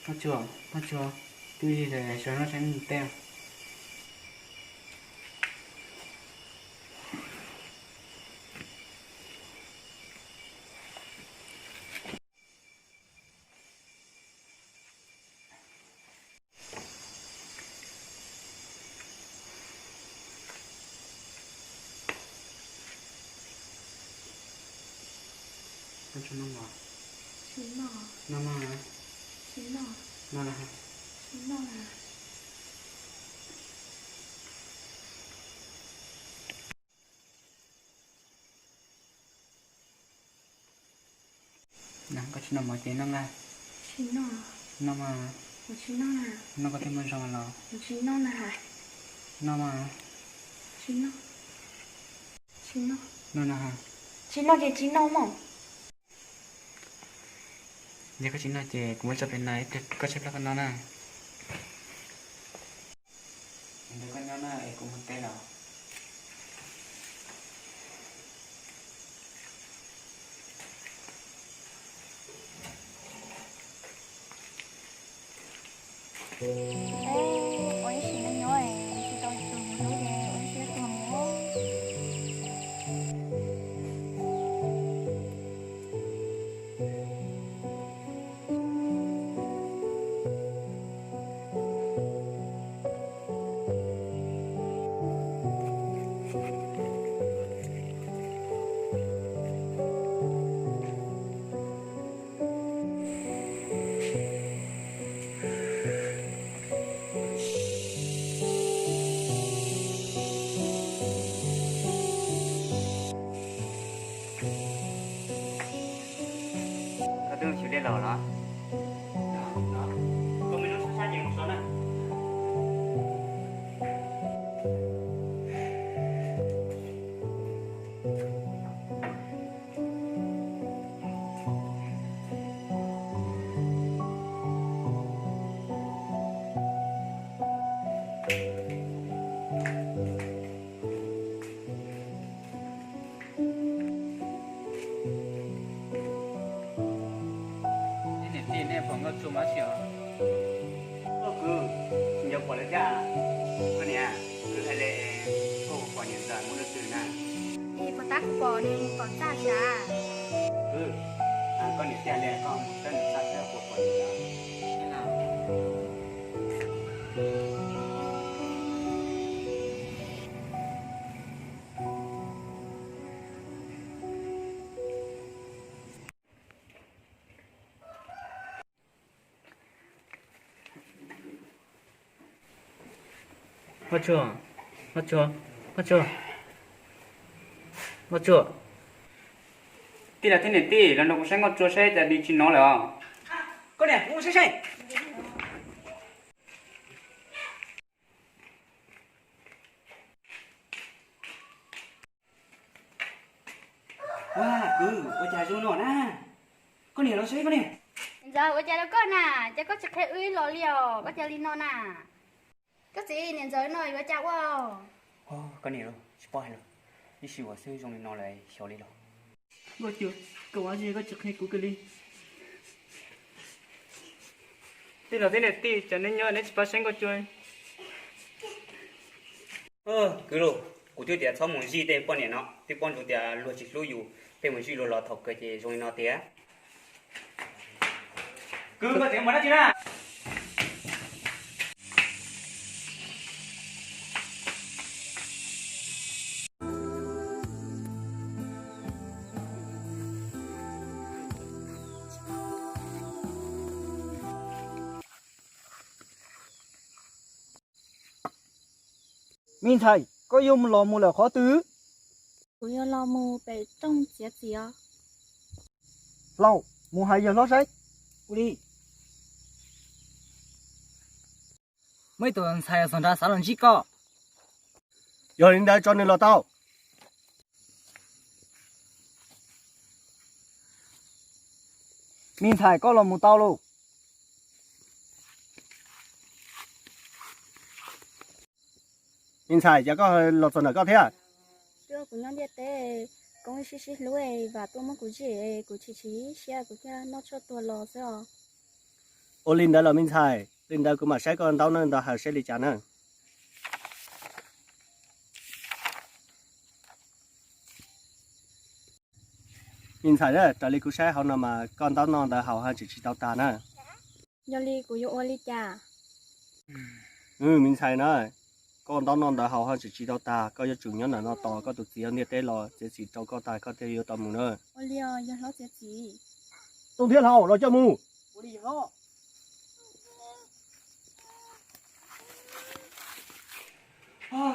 Pob Tsuas, Pob Tsuas, twb lig lawm, sawv noj saib mus teb. Noj maj, noj maj, noj na. Koj tsis noj mov ces noj na. Noj maj, noj koj thiaj muaj zog los. Noj maj, noj na. Tsis noj ces tsis noj mog. Yog koj tsis noj ces kuv muab tso pem no, koj tshaib plab koj noj na. Ntawd koj nyob na es kuv mus teb los. Ua ib sim neej nyob tsis tau tus hlub ces ua ib siab tuag mus. Koj twb xyuv dej los los? Koj me lub sab sab ces mus so na. Niam tij, nej pom Nkauj Tsua mob tsis os? Koj kwv, tsis nco pom lawm thiab. Koj niam, kwv hais li, koj puas pom niam ntxawm muaj leej twg na? Es puas tab kuv pom nws mus tom txaj sav? Kwv, koj niam thiaj li koj mus txaj saib puas pom niam ntxawm. Nkauj Tsua, Nkauj Tsua, Nkauj Tsua, Nkauj Tsua. Tij laug thiab niam tij, los nrog kuv saib Nkauj Tsua saib cas li tsis hnov lawm os. Koj niam, mus saib saib. Ua, kwv, ua cas zoo no na? Koj niam, los saib koj niam. Ntxawm, ua cas rau koj na? Cas koj tsis qhia wb los li os? Koj cas li no na? Koj txiv, niam ntxawm no yuav cas ua? Koj niam, tsis paub hais los, ib sij huam xwb zoo li no lawm xyov li los. Nkauj Tsua, koj ua dab tsi koj tsis qhia kuv kiag li? Tij laug thiab niam tij, cov neeg nyob neb tsis pab saib Nkauj Tsua. Kwv Lus, kuv twb tias txhob mus zij tej poj niam no, twb paub ntsoov tias luag tsis hlub yus, peb mus zij luag los thaum kawg ces zoo li no tiag. Kwv, koj tseem mus dab tsi na? Me ntxhais, koj yuav los mus lawm qhov twg? Kuv yuav los mus pem rooj txiav txim os. Laus, mus hais yawg hlob saib. Ua li. Muaj ib tug ntxhais txog nrad xav los ntsib koj. Yog li ntawd tso nws los tau. Me ntxhais, koj los mus tau lauj. Me ntxhais, cas koj los txog ntawm koj thiab? Twb kuv nyob ntiaj teb, koob sib sib hlub, vam tuaj muab kuv zij, kuv chim chim siab kuv thiaj noj tshuaj tuag los xwb os. Ua li ntawd los me ntxhais, li ntawd kuv mam saib koj ntaub ntawv ntawd hais saib li cas na. Me ntxhais, raws li kuv saib hauv no mas koj ntaub ntawv hauv haj tseem tsis tau tag na. Yog li kuv yuav ua li cas? Me ntxhais na, koj ntaub ntawv hauv haj tseem tsis tau tag, koj yuav tsum nyob ntawm no tos koj tus txiv ntiaj teb los txiav txim rau koj tag koj thiaj yuav tau mus na. Tooj thiab Hlau, los coj mus.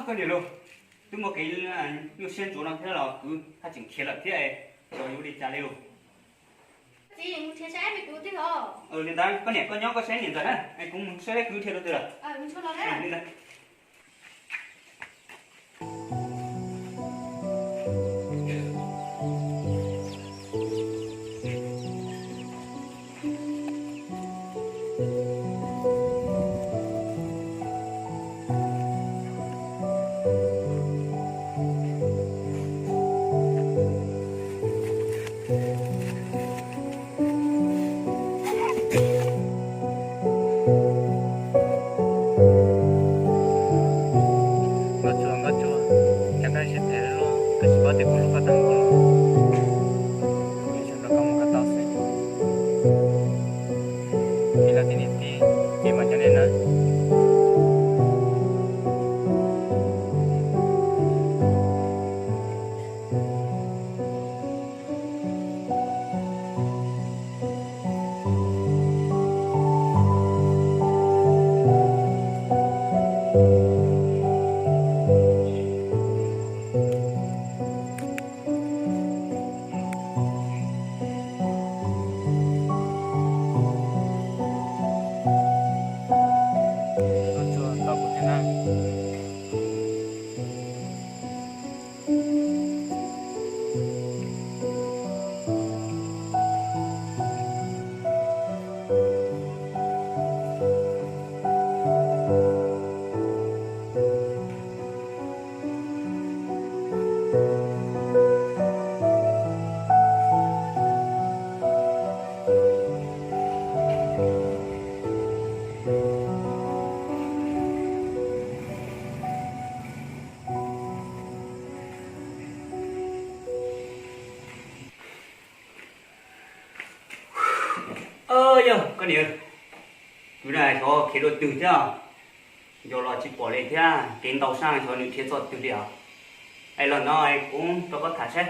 Koj niam lauj, twb muaj kev nyuaj siab ntsuav no thiab los kuv haj tseem khiav lawm thiab, xyov yuav ua li cas li lauj. Txiv, mus nrhiav saib me kwv twg os. Li ntawd koj niam koj nyob koj saib niam ntxawm na, kuv mus saib kwv dhia rau twg lawm. Li ntawd. Nkauj Tsua, Nkauj Tsua, cas koj tsis them lub, koj tsis paub tias kuv hlub koj tag npaum li. Kuv yeej tsuas nrog koj mus kom tau xwb. Tij laug thiab niam tij, ces mam nyob nej na. Nkauj Tsua, tos kuv thiab na. Yog koj niam, kuv na xyov khiav dua twg thiab, nco los tsis pom li thiab, kev ntau sab xyov nws khiav txoj twg li os. Es los no kuv rau koj tham saib.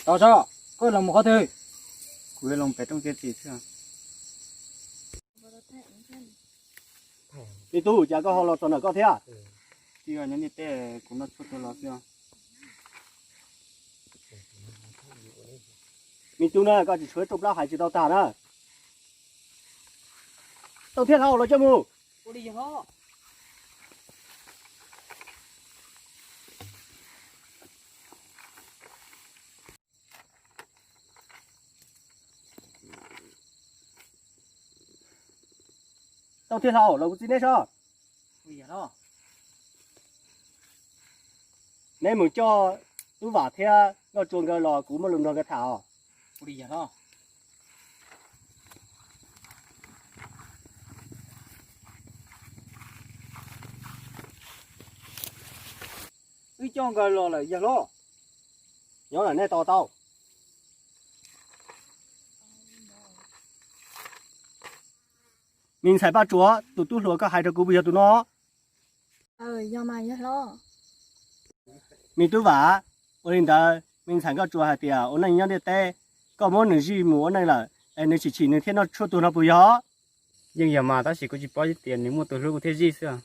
Tau tso, koj los mus qhov twg? Kuv los pem rooj txiav txim xwb. Me tub, cas koj ho los txog ntawm koj thiab? Tij, nyob ntiaj teb kuv noj tshuaj tuag los xwb. Me tub na, koj tsis tshuav rooj plaub hais tsis tau tag na. Tooj thiab Hlau, los coj mus. Tooj thiab Hlau, los kuv txiv neb soj. Neb mus coj Tub Vam thiab Nkauj Tsua nkawd los kuv muaj lus nrog nkawd tham os. Wb coj nkawd los lawm yawg hlob. Nyob lawm nej tos tau. Me ntxhais Paj Tsuas, tus tub hluas koj hais rau kuv puas yog tus no? Me Tub Vam, ua li ntawd me ntxhais Nkauj Tsua hais tias ua neej nyob ntiaj teb, koj muab nws zij mus ua neej lawm es nws chim chim nws thiaj noj tshuaj tuag no puas yog? Yeej yog mas, tab sis kuv tsis paub tias nws muaj tus hlub kuv thiaj zij xwb.